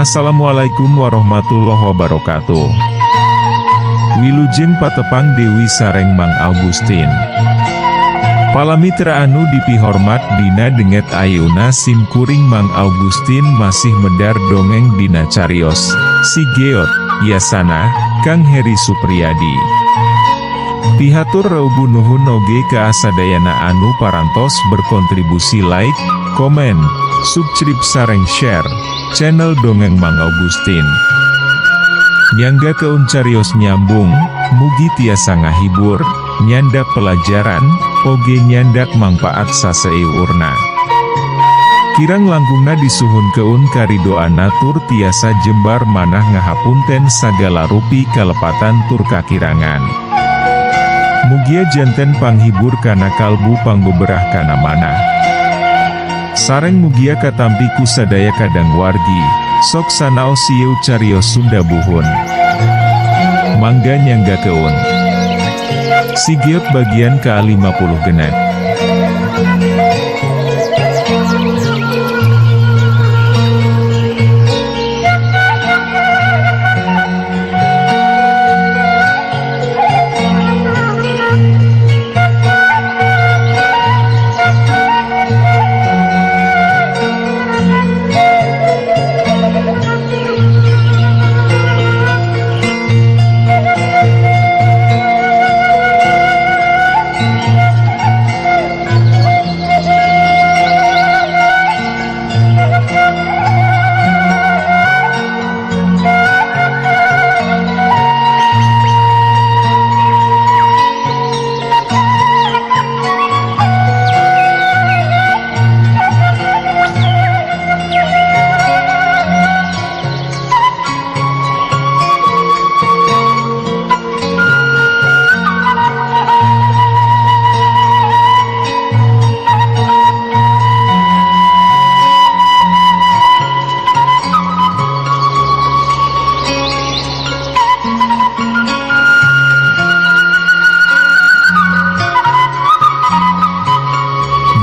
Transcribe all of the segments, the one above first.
Assalamualaikum warahmatullahi wabarakatuh. Wilujeng patepang Dewi sareng Mang Augustin. Palamitra anu dipihormat, dina dinget ayeuna sim kuring Mang Augustin masih medar dongeng dina carios Si Geot, Yasana, Kang Heri Supriyadi. Pihatur reubu nuhun oge ka sadayana anu parantos berkontribusi like, komen, subscribe sareng share channel Dongeng Mang Augustin. Nyanggakeun carios nyambung, mugi tiasa ngahibur, nyandak pelajaran, oge nyandak mangpaat saseueurna. Kirang langkungna disuhunkeun karidoanna tur tiasa jembar manah ngahapunten sagala rupi kalepatan tur kakirangan. Mugia janten panghibur kana kalbu, pangbeberah kana manah. Sareng mugia katampi ku sadaya kadang wargi, sok sanaos ieu carios Sunda buhun. Mangga nyanggakeun. Si Geot bagian ke-56.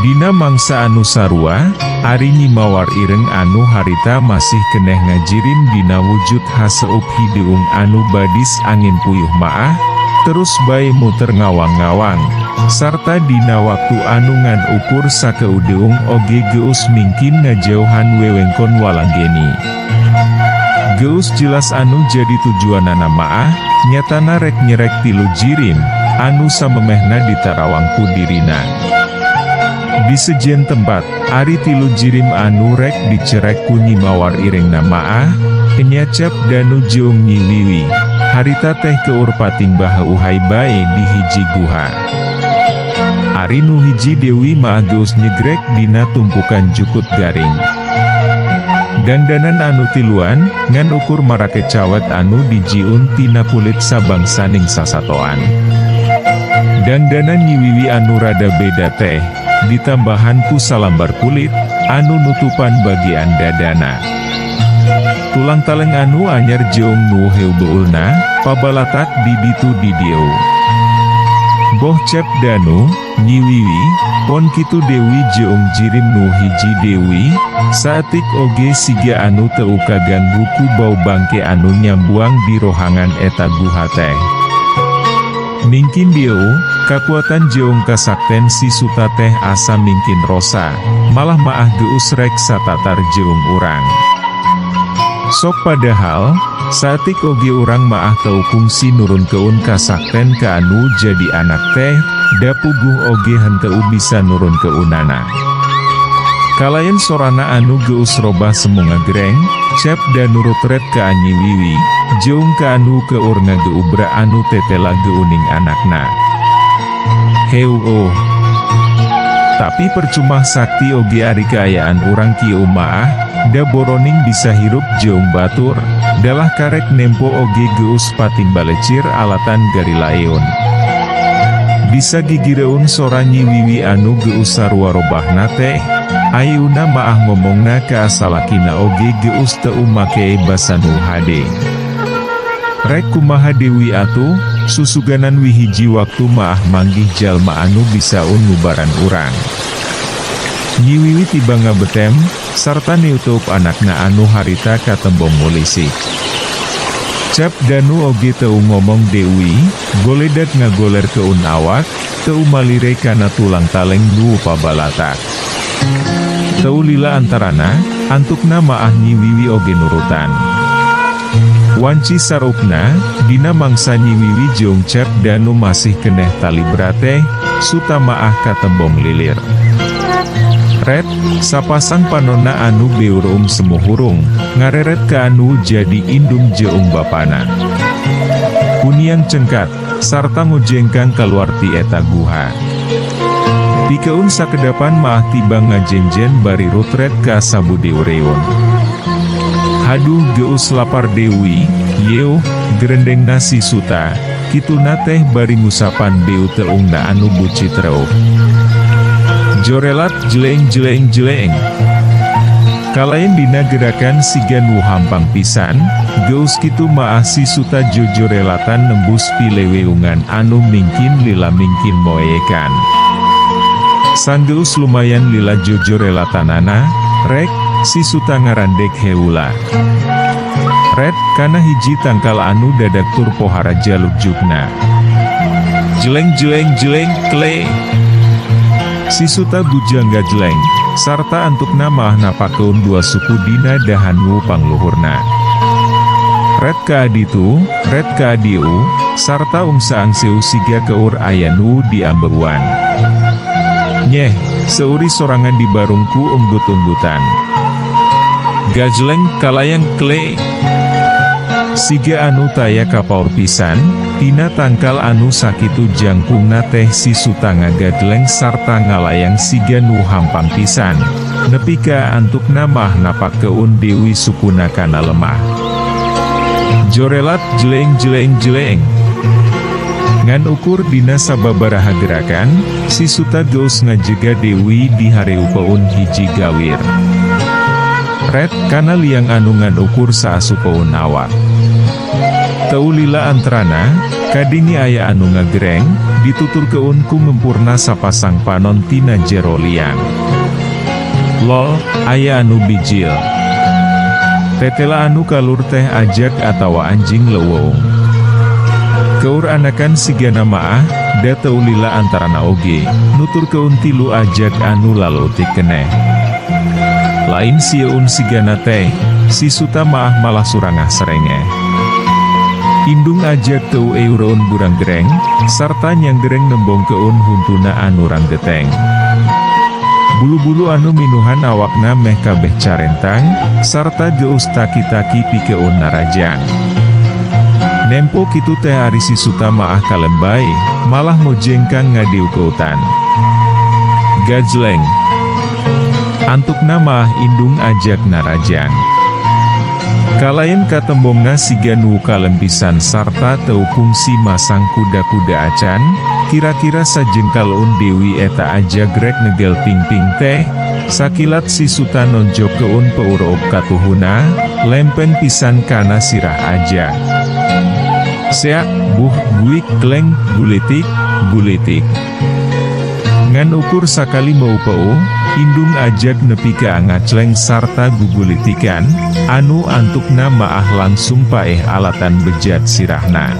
Dina mangsa anu sarua, ari Nyi Mawar Ireng anu harita masih keneh ngajirim dina wujud haseup hideung anu badis angin puyuh maah, terus bae muter ngawang-ngawang, sarta dina waktu anu ngan ukur sakeudeung oge geus mingkin ngajauhan wewengkon Walanggeni. Geus jelas anu jadi tujuanana maah, nyatana rek nyerek tilu jirim, anu samemehna ditarawang ku dirina. Di sejen tempat, ari tilu jirim anu rek dicerek ku Nyi Mawar Irengna maah, enya Cep Danu jeung Nyi Wiwi, harita teh keur patimbah uhai bae di hiji guha. Ari nu hiji Dewi maah geus nyegrek dina tumpukan jukut garing. Dangdanan anu tiluan, ngan ukur marake cawet anu dijiun tina kulit sabangsaning sasatoan. Dangdanan Nyi Wiwi anu rada beda teh, ditambahan ku salambar kulit, anu nutupan bagian dadana. Tulang taleng anu anyar jeung nu heubeulna, pabalatak di ditu di dieu. Boh Cep Danu, Nyi Wiwi, pon kitu Dewi jeung jirim nu hiji Dewi, saetik oge siga anu teu kaganggu ku bau bangke anu nyambuang di rohangan eta guha teh. Mingkin dieu, kakuatan jeung kasakten si Suta teh asa mingkin rosa, malah maah geus rek satatar jeung urang. Sok padahal, saetik oge urang maah teu kungsi nurunkeun kasakten ka anu jadi anak teh, da puguh oge henteu bisa nurunkeunana. Kalayan sorana anu geus robah semu ngagereng, Cep Danu rutret ka Nyi Wiwi, jeung ka anu keur ngageubra anu tetela geuning anakna. Heueuh. Tapi percuma sakti oge ari kaayaan urang kieu maah, da boroning bisa hirup jeung batur, dalah karek nempo oge geus patimbalecir alatan garilaeun. Bisa gigireun sora Nyi Wiwi anu geus sarua robahna teh, ayeuna maah ngomongna ka salakina oge geus teu make basa nu hade. Rek kumaha deui atuh, susuganan wihiji waktu maah manggih jalma anu bisaun ngubaran urang. Nyi Wiwi tiba ngabetem, sarta neuteup anakna anu harita katembong mulisik. Cap Danu oge teu ngomong deui, goledag ngagolerkeun awak, teu malire kana tulang taleng nu pabalatak. Teu lila antarana, antukna maah Nyi Wiwi oge nurutan. Wanci saruupna, dina mangsa Nyi Wiwi jeung Cap Danu masih keneh talibra teh, Suta maah katembong lilir. Red, sapasang panonna anu beureum semu hurung, ngareret ka anu jadi indung jeung bapana. Kuniang cengkat, sarta ngojengkang kaluar ti eta guha. Pikeun sakedapan maah tibang ngajenjen bari rutret ka sabudeureun. Haduh geus lapar deui, yeuh, gerendengna si Suta, kituna teh bari ngusapan beuteungna anu bucit reup. Jorelat jleng jleng jleng. Kalayan dina gerakan siga nu hampang pisan, geus kitu maah si Suta jojorelatan nembus pileweungan anu mingkin lila mingkin moeyekan. Sanggeus lumayan lila jojorelatanana, rek, si Suta ngarandeg heula. Red, kana hiji tangkal anu dadak tur pohara jalugjugna. Jleng jleng jleng kle. Si Suta bujangga jleng, sarta antukna maah napakeun dua suku dina dahan nu pangluhurna. Red ka aditu, red ka adieu, sarta ungsa-angseu siga keur aya nu diambeuan. Nyeh, seuri sorangan dibarung ku unggut-unggutan. Gajleng kalayang kle. Siga anu taya kapaur pisan, tina tangkal anu sakitu jangkungna teh si Suta ngagadleng sarta ngalayang siga nu hampang pisan, nepi ka antukna mah napakeun deui sukuna kana lemah. Jorelat jleng jleng jleng. Ngan ukur dina sababaraha gerakan, si Suta geus ngajega deui di hareupeun hiji gawir. Red, kana liang anu ngan ukur saasupeun awak. Teu lila antarana, kadenge aya anu ngagereng, dituturkeun ku ngempurna sapasang panon tina jero liang. Lol, aya anu bijil. Tetela anu kalur teh ajag atawa anjing leuweung. Keur anakan sigana maah, da teu lila antarana oge, nuturkeun tilu ajag anu laleutik keneh. Lain sieun sigana teh, si Suta maah malah surangah serengeh. Indung ajag teu eureun buranggereng, sarta nyanggereng nembongkeun huntuna anu ranggeteng. Bulu-bulu anu minuhan awakna meh kabeh carentang, sarta geus taki-taki pikeun narajang. Nempo kitu teh ari si Suta maah kalem bae, malah ngojengkang ngadiukeutan. Gajleng. Antukna maah indung ajag narajang. Kalayan katembongna siga nu kalem pisan sarta teu kungsi masang kuda-kuda acan, kira-kira sajengkaleun deui eta ajag rek negel pingping teh, sakilat si Suta nonjokkeun peureub katuhuna, lempen pisan kana sirah ajag. Seak, buh, guik, kleng, gulitik, gulitik. Ngan ukur sakali meupeuh, indung ajag nepi ka ngacleng sarta gugulitikan, anu antukna maah langsung paeh alatan bejat sirahna.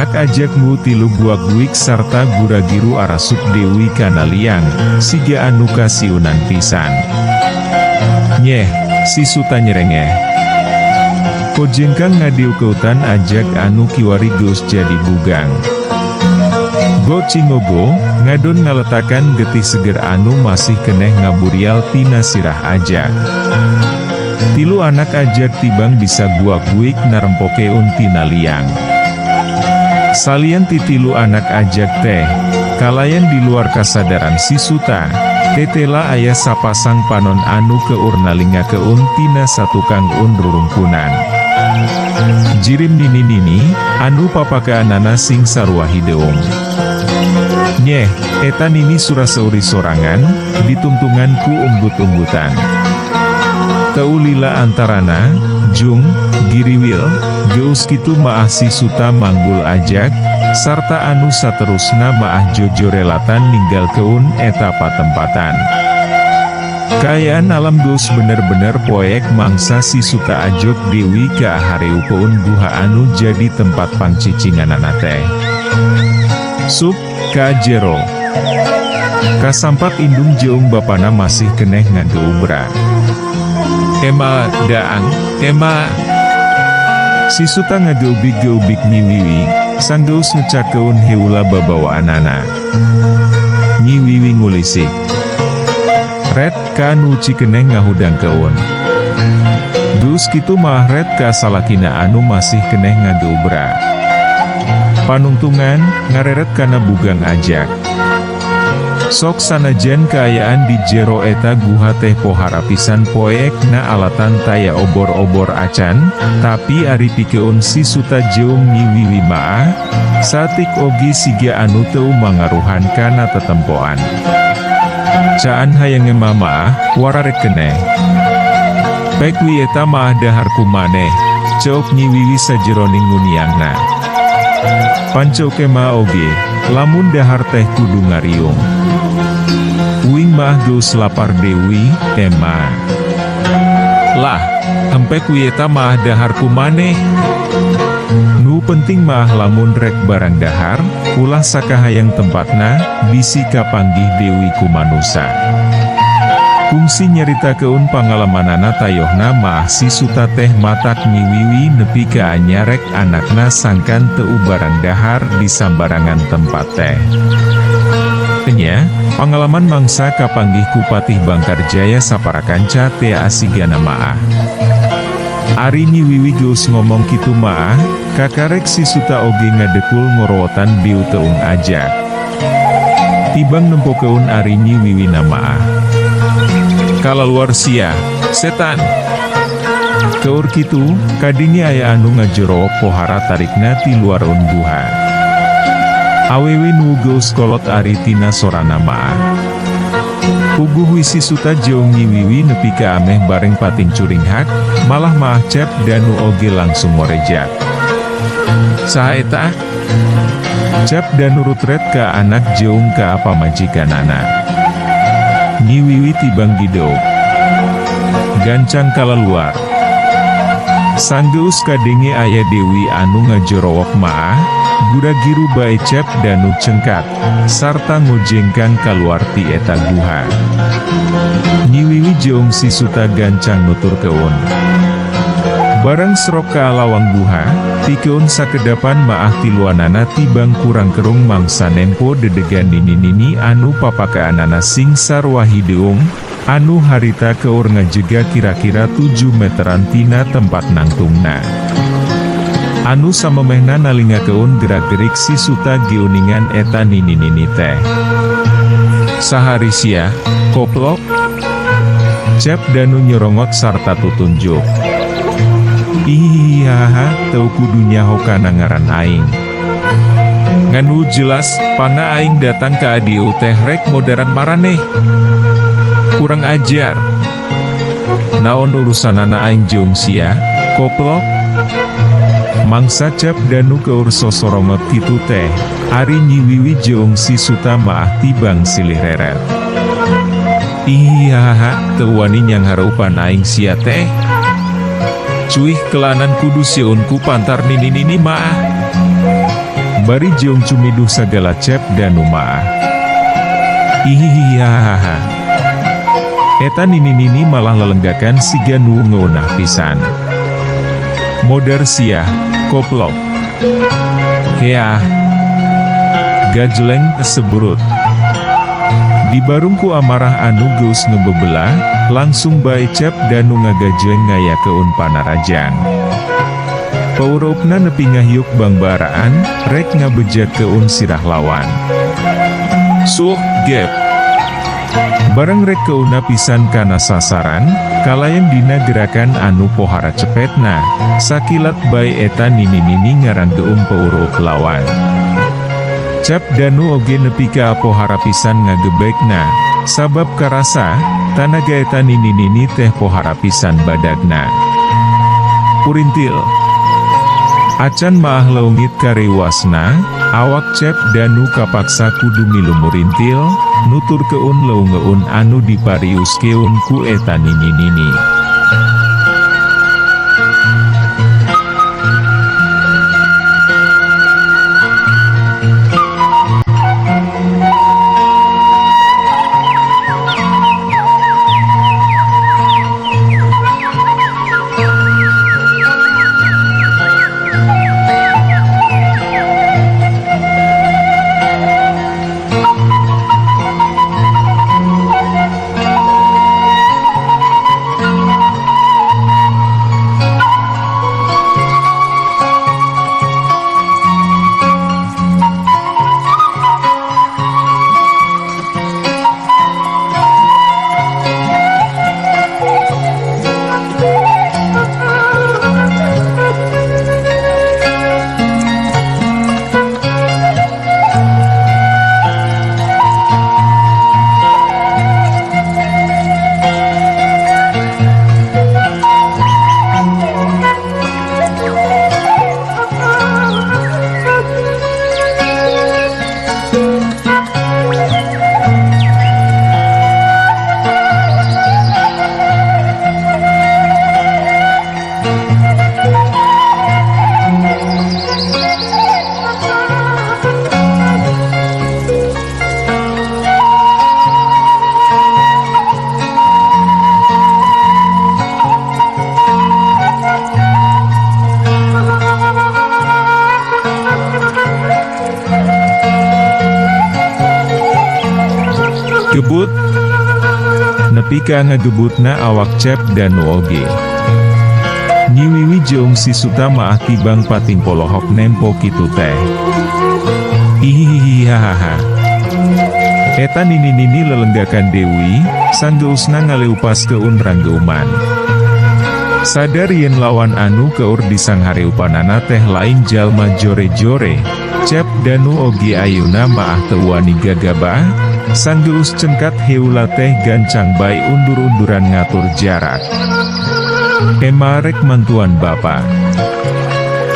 Anak Ajag nu tilu guak-guik sarta gura-giru arasup deui kana liang, siga anu kasiunan pisan. Nyeh, si Suta nyerengeh. Kojengkang ngadiukeutan Ajag anu kiwari geus jadi bugang. Go cingogo, ngadon ngaletakan getih seger anu masih keneh ngaburial tina sirah Ajag. Tilu anak Ajag tibang bisa guak-guik narempokeun tina liang. Salian ti tilu anak Ajag teh, kalayan di luar kasadaran si Suta, tetela aya sapasang panon anu keur nalingakeun tina satukang rurungkunan. Jirim nini-nini, anu papakaanana sing sarua hideung. Nyeh, eta nini sura-seuri sorangan, ditungtungan ku unggut-unggutan. Teu lila antarana, jung, giriwil, geus kitu maah si Suta manggul Ajag, sarta anu saterusna maah jojorelatan ninggalkeun eta patempatan. Kaayaan alam geus bener-bener poek mangsa si Suta ajog deui ka hareupeun guha anu jadi tempat pangcicinganana teh. Sup, ka jero. Kasampak indung jeung bapana masih keneh ngageubra. Ema, daang, ema. Si Suta ngageubig-geubig Nyi Wiwi, sanggeus ngecakeun heula babawaanana. Nyi Wiwi ngulisik. Ret ka nu cikeneh ngahudangkeun. Geus kitu maah ret ka salakina anu masih keneh ngageubra. Panungtungan, ngareret kana bugang Ajag. Sok sanajan kaayaan di jero eta guha teh pohara pisan poek na alatan taya obor-obor acan, tapi ari pikeun si Suta jeung Nyi Wiwi maah, saeutik oge siga anu teu mangaruhan kana tetempoan. Caan hayang ema maah, wararek keneh. Pek wi eta maah dahar ku maneh, ceuk Nyi Wiwi sajeroning nguniangna. Pan ceuk ema oge, lamun dahar teh kudu ngariung. Uing mah geus lapar deui, ema. Lah, hempek wi eta maah dahar ku maneh. Nu penting mah lamun rek barang dahar, ulah sakahayang tempatna, bisi kapanggih deui ku manusa. Kungsi nyaritakeun pangalamanana tayohna maah si Suta teh matak Nyi Wiwi nepi ka nyarek anakna sangkan teu barang dahar di sambarangan tempat teh. Enya, pangalaman mangsa kapanggih ku Patih Bangkarjaya saparakanca tea asigana maah. Ari Nyi Wiwi geus ngomong kitu maah, kakarek si Suta oge ngadekul ngorowotan biuteung Ajag. Tibang nempokeun ari Nyi Wiwi maah. Kalaluar sia, setan! Keur kitu, kadenge aya anu ngajorowok pohara tarikna ti luareun guha. Awewe nu geus kolot ari tina sorana maah. Puguh wi si Suta jeung Nyi Wiwi nepi ka ameh bareng pating curinghak, malah maah Cep Danu oge langsung ngorejak. Saha eta? Cep Danu rutret ka anak jeung ka pamajikanana. Nyi Wiwi tibang gideuk. Gancang kalaluar. Sanggeus kadenge aya deui anu ngajorowok maah, gura-giru bae Cep Danu cengkat, sarta ngojengkang kaluar ti eta guha. Nyi Wiwi jeung si Suta gancang nuturkeun. Barang serok ka lawang guha, tikeun sakedapan maah tiluanana tibang kurang kerung mangsa nempo dedegan nini-nini anu papakaanana sing sarua hideung, anu harita keur ngajega kira-kira 7 meteran tina tempat nangtungna. Anu samemehna nalingakeun gerak-gerik si Suta geuningan eta nini-nini teh. Saha ari sia, koplok? Cep Danu nyorongot sarta tutunjuk. Ihihihaha, teu kudu nyaho kana ngaran aing. Ngan nu jelas, pana aing datang ka adieu teh rek modaran maraneh. Kurang ajar. Naon urusanana aing jeung sia, koplok? Mangsa Cep Danu keur sosorongot kitu teh, ari Nyi Wiwi jeung si Suta maah tibang silih reret. Ihihaha, teu wani nyanghareupan aing sia teh. Cuih kelanan kudu sieun ku pantar nini-nini maah. Bari jeung cumiduh sagala Cep Danu maah. Ihihihahaha. Eta nini-nini malah lelenggakan siga nu ngeunah pisan. Modar siah, koplok. Heah. Gajleng seburut. Dibarung ku amarah anu geus ngebebelah, langsung bae Cep Danu ngagajleng ngayakeun panarajang. Paureupna nepi ngahiuk bangbaraan, rek ngabejakeun sirah lawan. Suh, gep. Bareng rek keuna pisan kana sasaran, kalayan dina gerakan anu pohara cepetna, sakilat bae eta nini-nini ngaranggeum peureup lawan. Cep Danu oge nepi ka pohara pisan ngagebekna, sabab karasa, tanaga eta nini-nini teh pohara pisan badagna. Purintil. Acan maah leungit karewasna, awak Cep Danu kapaksa kudu milu murintil, nuturkeun leungeun anu dipariuskeun ku eta nini-nini. Gebut. Nepi ka ngagebutna awak Cep Danu oge. Nyi Wiwi jeung si Suta maah tibang pating polohok nempo kitu teh. Ihihihihahaha. Eta nini-nini lelenggakan Dewi, sanggeusna ngaleupaskeun ranggeuman. Sadar yen lawan anu keur disanghareupanana teh lain jalma jore-jore, Cep Danu oge ayeuna maah teu wani gagabah, sanggeus cengkat heula teh gancang bae undur-unduran ngatur jarak. Ema rek mantuan bapa.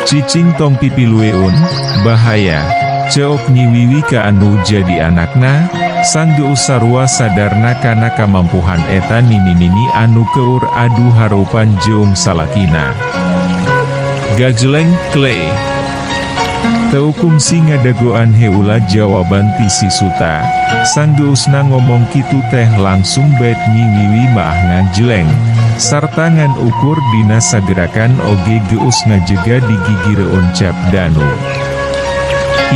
Cicing tong pipilueun, bahaya, ceuk Nyi Wiwi ka anu jadi anakna, sanggeus sarua sadarna kana kamampuhan eta nini-nini anu keur adu hareupan jeung salakina. Gajleng, kle. Teu kungsi ngadagoan heula jawaban ti si Suta, sanggeusna ngomong kitu teh langsung bae Nyi Wiwi maah ngajleng, sarta ngan ukur dina sagerakan oge geus ngajega di gigireun Cep Danu.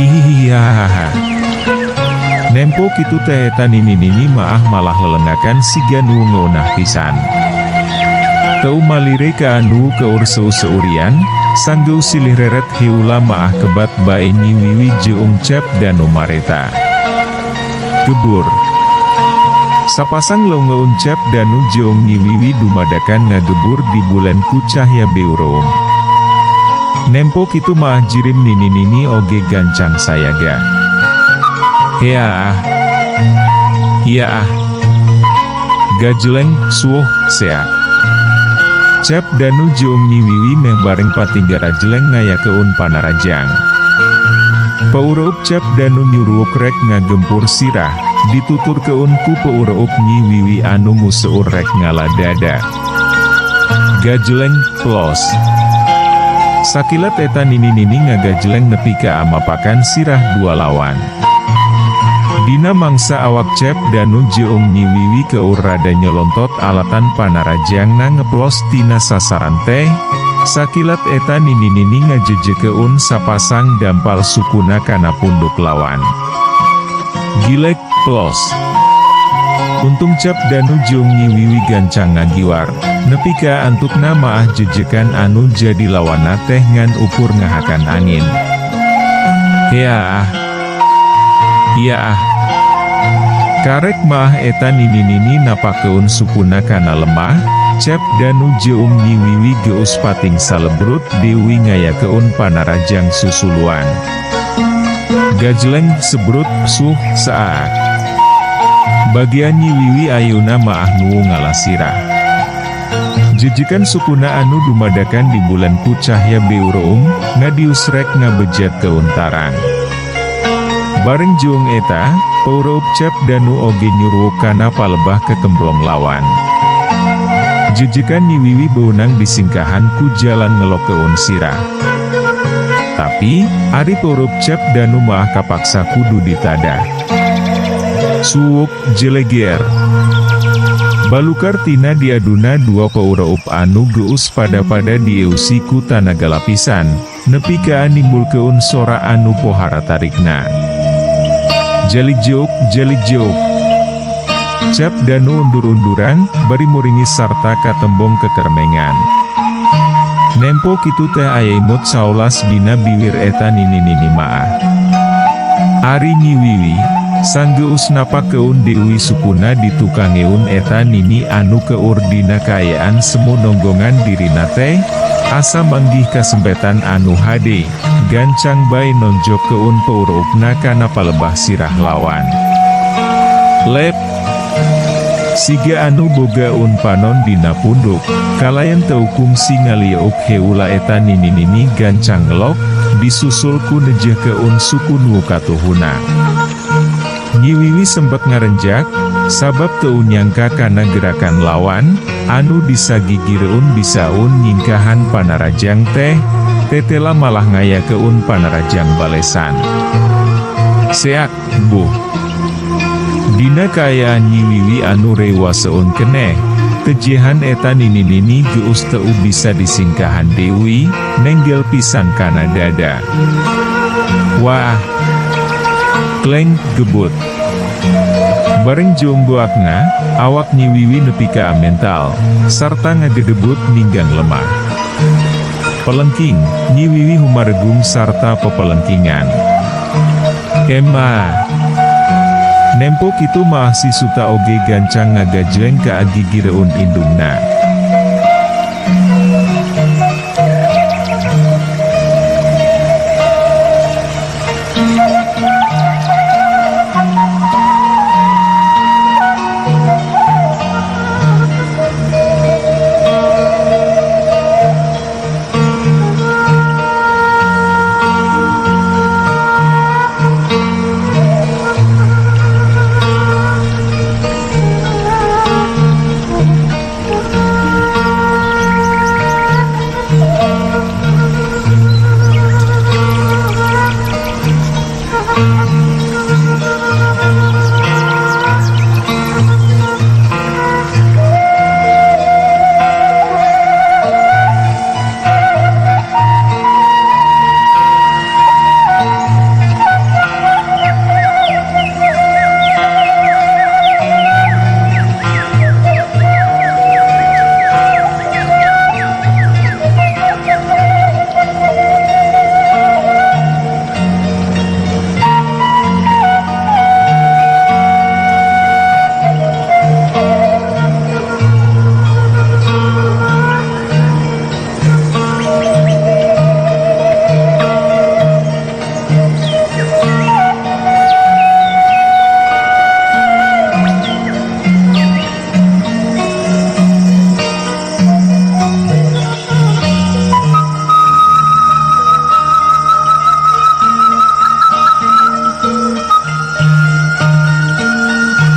Ihihihahaha. Nempo kitu teh eta nini-nini maah malah lelengakan siga nu ngeunah pisan. Teu malire ka anu keur seu-seurian, sanggeus silih reret heula maah kebat bae Nyi Wiwi jeung Cep Danu mareta. Gebur. Sapasang leungeun Cep Danu jeung Nyi Wiwi dumadakan ngagebur di bulan ku cahya beureum. Nempo kitu maah jirim nini-nini oge gancang sayaga. Heaah. Hiaah. Gajleng, suoh, sea. Cep Danu jeung Nyi Wiwi meh bareng patinggara jeleng ngayakeun panarajang. Paureup Cep Danu nyuruuk rek ngagempur sirah, dituturkeun ku paureup Nyi Wiwi anu museur rek ngala dada. Gajleng, plos. Sakilat eta nini-nini ngagajleng nepi ka amapakan sirah dua lawan. Dina mangsa awak Cep Danu jeung Nyi Wiwi keur rada nyolontot alatan panarajangna ngeplos tina sasaran teh, sakilat eta nini-nini ngajejekeun sapasang dampal sukuna kana punduk lawan. Gilek, plos. Untung Cep Danu jeung Nyi Wiwi gancang ngagiwar, nepi ka antukna maah jejekan anu jadi lawanna teh ngan ukur ngahakan angin. Heaah. Iyaah. Karek maah eta nini-nini napakeun sukuna kana lemah, Cep Danu jeung Nyi Wiwi geus pating salebrut deui ngayakeun panarajang susuluan. Gajleng, sebrut, suh, saak. Bagian Nyi Wiwi ayeuna maah nu ngalasirah. Jejekan sukuna anu dumadakan di bulan ku cahya beureum, ngadius rek ngabejatkeun tarang. Bareng jeung eta, paureup Cep Danu oge nyurwuk kana palebah kekemplong lawan. Jejekan Nyi Wiwi beunang disingkahan ku jalan ngelokeun sirah. Tapi, ari paureup Cep Danu maah kapaksa kudu ditadah. Suuk, jeleger. Balukar tina diaduna dua paureup anu geus pada-pada dieusi ku tanaga lapisan, nepi ka nimbulkeun sora anu pohara tarikna. Jaligjeuk, jaligjeuk. Cep Danu undur-unduran, bari muringis sarta katembong kekermengan. Nempo kitu teh aya imut 11 dina biwir eta nini-nini maah. Ari Nyi Wiwi, sanggeus napakeun deui sukuna ditukangeun eta nini anu keur dina kaayaan semu nonggongan dirina teh, asa manggih kasempetan anu hade, gancang bae nonjokkeun paureupna kana palebah sirah lawan. Lep! Siga anu bogaeun panon dina punduk, kalayan teu kungsi ngalieuk heula eta nini-nini gancang ngelok, disusul ku nejehkeun suku nu katuhuna. Nyi Wiwi sempet ngarenjak, sabab teu nyangka kana gerakan lawan, anu disagigireun bisaeun nyingkahan panarajang teh, tetela malah ngayakeun panarajang balesan. Seak, buh. Dina kaayaan Nyi Wiwi anu reuwaseun keneh, tejehan eta nini-nini geus teu bisa disingkahan deui, nenggel pisan kana dada. Wah! Kleng, gebut. Bareng jeung goakna, awak Nyi Wiwi nepi ka mental, sarta ngagedebut ninggang lemah. Pelengking, Nyi Wiwi humaregung sarta pepelengkingan. Ema! Nempo kitu maah si Suta oge gancang ngagajleng ka agigireun indungna.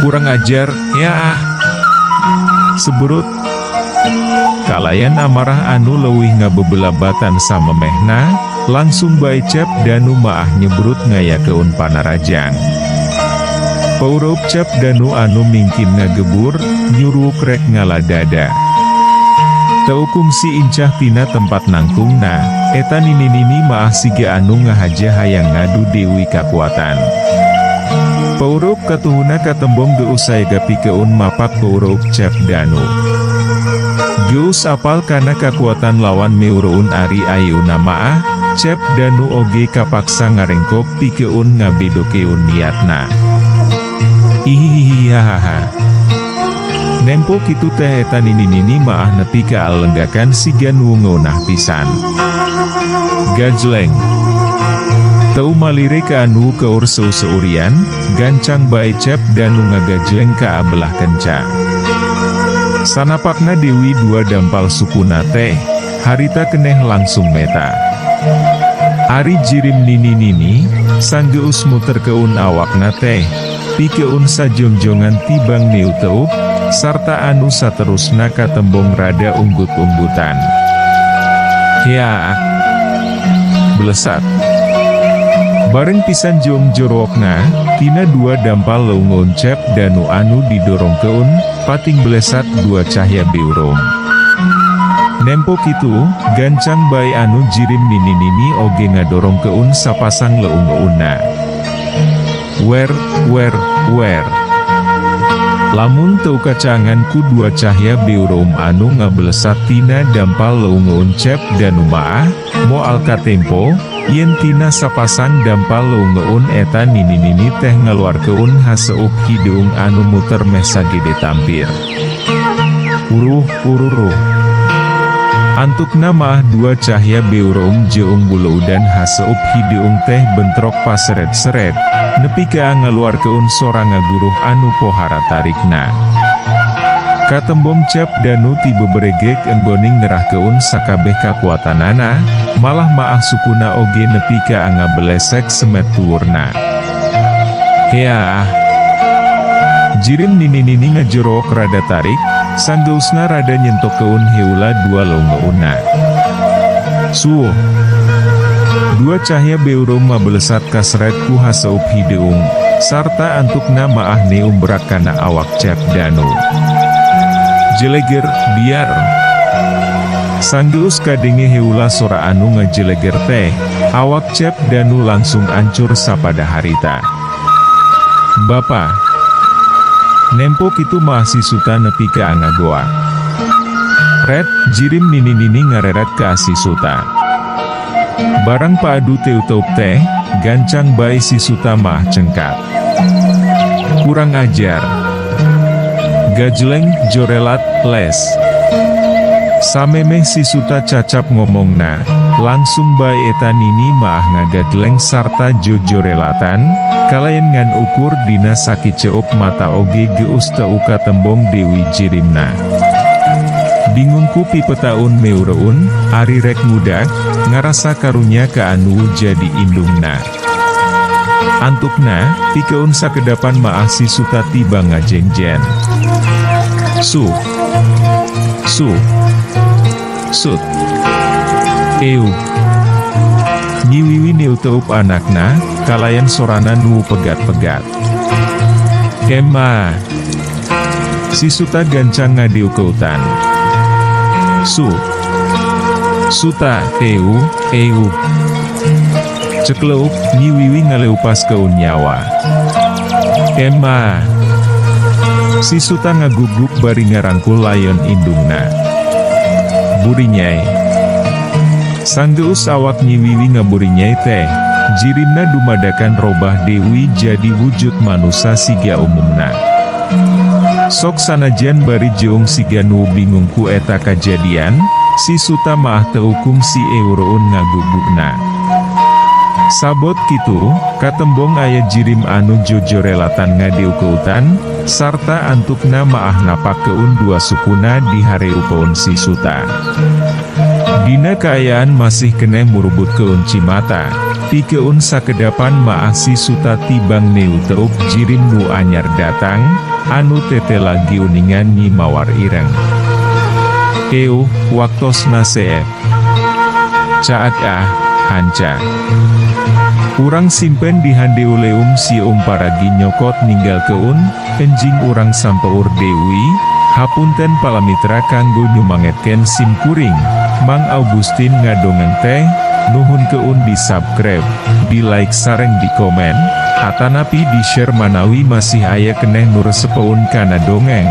Kurang ajar, ya ah. Seberut. Kalayan amarah anu leuwih ngabebelabatan samemehna, langsung bae Cep Danu maah nyebrut ngayakeun panarajang. Paureup Cep Danu anu mingkin ngagebur, nyuruuk rek ngala dada. Teu kungsi incah tina tempat nangtungna, eta nini-nini maah siga anu ngahaja hayang ngadu Dewi kakuatan. Paureup katuhuna katembong geus saega pikeun mapak paureup Cep Danu. Geus apal kana kakuatan lawan meureun ari ayeuna maah, Cep Danu oge kapaksa ngarengkok pikeun ngabedokeun niatna. Ihihihihahaha. Nempo kitu teh eta nini-nini maah nepi ka alenggakan siga nu ngeunah pisan. Gajleng. Teu malire ka anu keur seu-seurian, gancang bae Cep Danu ngagajleng ka abelah kenca. Sanapakna Dewi dua dampal sukuna teh, harita keneh langsung meta. Ari jirim nini-nini, sanggeus muterkeun awakna teh, pikeun sajongjongan tibang neuteup, sarta anu saterusna katembong rada unggut-unggutan. Hiaa. Belesat. Bareng pisan jeung jorowokna, tina dua dampal leungeun Cep Danu anu didorongkeun, pating belesat dua cahya beureum. Nempo kitu, gancang bae anu jirim nini-nini oge ngadorongkeun sapasang leungeunna. Wer, wer, wer. Lamun teu kacaangan ku dua cahya beureum anu ngabelesat tina dampal leungeun Cep Danu maah, moal katempo, yen tina sapasang dampal leungeun eta nini-nini teh ngaluarkeun haseup hideung anu muter meh sagede tampir. Uruh, ururuh. Antukna maah dua cahya beureum jeung buleudan haseup hideung teh bentrok paseret-seret, nepi ka ngaluarkeun sora ngaguruh anu pohara tarikna. Katembong Cep Danu ti beberegek enggoning ngerahkeun sakabeh kakuatanana, malah maah sukuna oge nepi ka ngabelesek semet tuurna. Heaah. Jirim nini-nini ngajorowok rada tarik, sanggeusna rada nyentokkeun heula dua leungeunna. Suuh. Dua cahya beureum mabelesat kaseret ku haseup hideung, sarta antukna maah neumbrak kana awak Cep Danu. Jeleger, biar. Sanggeus kadenge heula sora anu ngajeleger teh, awak Cep Danu langsung ancur sapada harita. Bapa. Nempo kitu mah si Suta nepi ka angagoa. Ret, jirim nini-nini ngareret ka si Suta. Barang paadu teuteup teh, gancang bae si Suta mah cengkat. Kurang ajar. Gajleng, jorelat, les. Samemeh si Suta cacap ngomongna, langsung bae eta nini maah ngagagleng sarta jojorelatan, kalayan ngan ukur dina sakiceup mata oge geus teu katembong Dewi jirimna. Bingung ku pipetaun meureun, ari rek ngudag, ngarasa karunya ka anu jadi indungna. Antukna, pikeun sakedapan maah si Suta tiba ngajengjen. Su. Su. Sut. Eu. Nyiwiwi neuteup anakna, kalayan sorana nu pegat-pegat. Emma. Si Suta gancang ngadiukeutan. Su. Suta, eu, eu. Cekleup, nyiwiwi ngaleupas keun nyawa. Emma. Si Suta ngaguguk bari ngarangkul layon indungna. Burinyai. Sanggeus awak nyiwiwi ngaburinyai teh, jirimna dumadakan robah Dewi jadi wujud manusa siga umumna. Sok sanajan bari jeung siga nu bingung ku eta kajadian, si Suta maah teu kungsi eureun ngagugukna. Sabot kitu, katembong aya jirim anu jojorelatan ngadiukeutan, sarta antukna maah napakeun dua sukuna di hareupeun si Suta. Dina kaayaan masih keneh murubutkeun cimata, pikeun sakedapan maah si Suta tibang neuteup jirim nu anyar datang, anu tetela giuningan Nyi Mawar Ireng. Euh, waktosna seep. Caag ah, hanca. Urang simpen di handeuleum sieum paragi nyokot ninggalkeun, enjing urang sampeur deui, hapunten palamitra kanggo nyumangetkeun sim kuring, Mang Augustin ngadongeng teh, nuhunkeun di subscribe, di like sareng di komen, atanapi di share manawi masih aya keneh nu resepeun kana dongeng,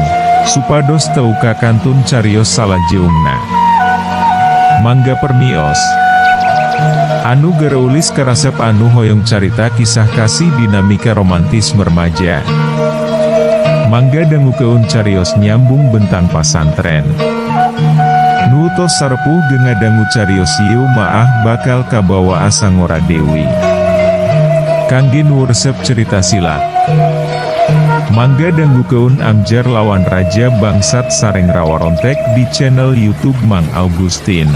supados teu kakantun carios salajeungna. Mangga permios. Anu gareulis karasep anu hoyong carita kisah kasih dinamika romantis remaja. Mangga dangukeun carios nyambung bentang pasantren. Nu tos sarepuh ge ngadangu carios ieu maah bakal kabawa asa ngora deui. Kangge nu resep cerita silat. Mangga dangukeun Amjar lawan Raja Bangsat sareng Rawarontek di channel YouTube Mang Augustin.